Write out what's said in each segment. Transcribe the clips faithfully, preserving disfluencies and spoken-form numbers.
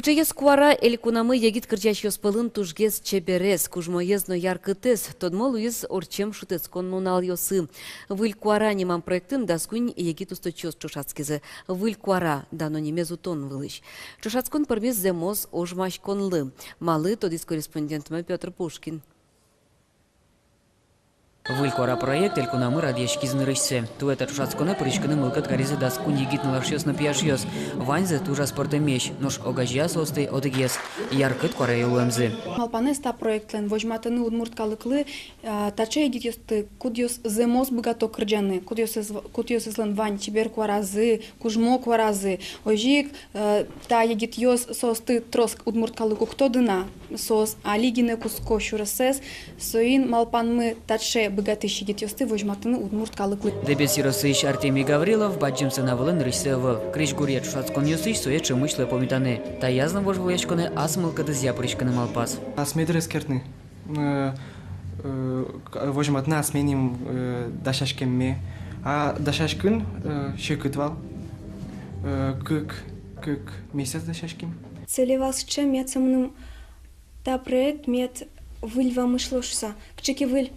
Кыӵеез куара элькунамы егит кырӟасьёс пӧлын тужгес чеберез, кужмоез но яркытэз, тодмо луиз ортчем шутэтскон нуналъёсы. «Выль куара» нимам проектын дас куинь егит усточиос ӵошатскизы. «Выль куара» дано нимез утон вылысь. Ӵошатскон пӧрмиз зэмос ожмаськонлы. Малы, тодӥз корреспондентмы Пётр Пушкин. «Выль куара» проект элькунамы радъяськиз нырысьсэ. Туэ та ӵошатсконэ пыриськыны мылкыд каризы дас куинь егит нылашъёс но пияшъёс. Ваньзы туж аспӧртэмесь, нош огазея соосты одӥгез — яркыт куараё луэмзы. Малпанэз та проектлэн — возьматыны удмурт калыклы, а, таӵе егитъёсты, кудъёс зэмос быгато кырӟаны, кудъёсыз-, кудъёсызлэн вань чебер куаразы, кужмо куаразы. Озьы ик, э, та егитъёс, соосты трос удмурт калык уг тоды на, соос али гинэ кутско сюресэз, соин малпанмы — таӵе быгатӥсь егитъёсты возьматыны удмурт калыклы. Дэбес ёросысь Артемий Гаврилов бадӟым сцена вылын нырысьсэ ӧвӧл. Крезьгуръя ӵошатсконъёсысь сое ӵемысь луэ пумитаны. Таяз но вожвылъяськонэ ас мылкыдызъя пыриськыны малпаз. Асме дыр эскерыны, э, э, к-, возьматыны асме ним, э, дасяськемме. А дасяськыны, э, секыт вал. Э, кык, кык месяц дасяським. Цель вал сыӵе, мед со мыным та проект, мед выль вамыш луоз шуса, кыӵе ке выль,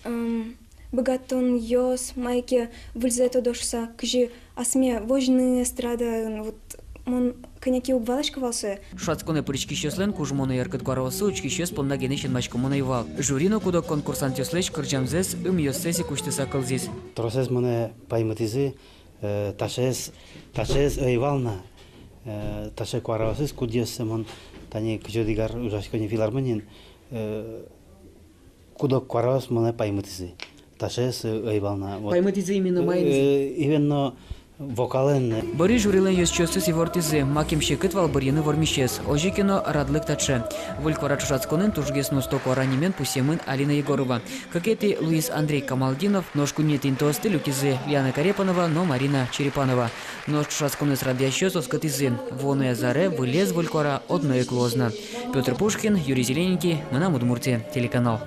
эм, быгатонъёс, мае ке выльзэ тодо шуса, кызьы асме возьыны эстрадаын, вот мон кӧня ке уг валаськы вал сое. Ӵошатсконэ пыриськисьёслэн кужмо но яркыт куараоссы учкисьёс понна гинэ синмаськымон ӧй вал. Жюри но куд-ог конкурсантъёслэсь кырӟамзэс ымъёссэс ик усьтыса кылзӥз. Тросэз монэ паймытӥзы, э, таӵеез, таӵеез ӧй вал на, э, таӵе куараосыз, кудъёссэ мон тани кызь одӥг ар ужасько ни филармониын, э, куд-ог куараос монэ паймытӥзы. Таӵеез ӧй вал на. Вот. Паймытӥзы именно маин? Э, именно вокалэн. Бӧрысь жюрилэн ёзчиосыз ивортӥзы, макем секыт вал бырйыны вормисез. Озьы ке но, радлык таӵе: «Выль куара» ӵошатсконын тужгес но усто куара нимен пусъемын Алина Егорова. Кыкетӥ луиз Андрей Камалдинов, нош куинетӥ интыосты люкизы Лиана Карепанова но Марина Черепанова. Нош ӵошатсконэз радъясьёс оскытӥзы: вуоно язы аре вылез «Выль куара» одно ик луоз на. Пётр Пушкин, Юрий Зелененький, «Мынам Удмуртие» телеканал.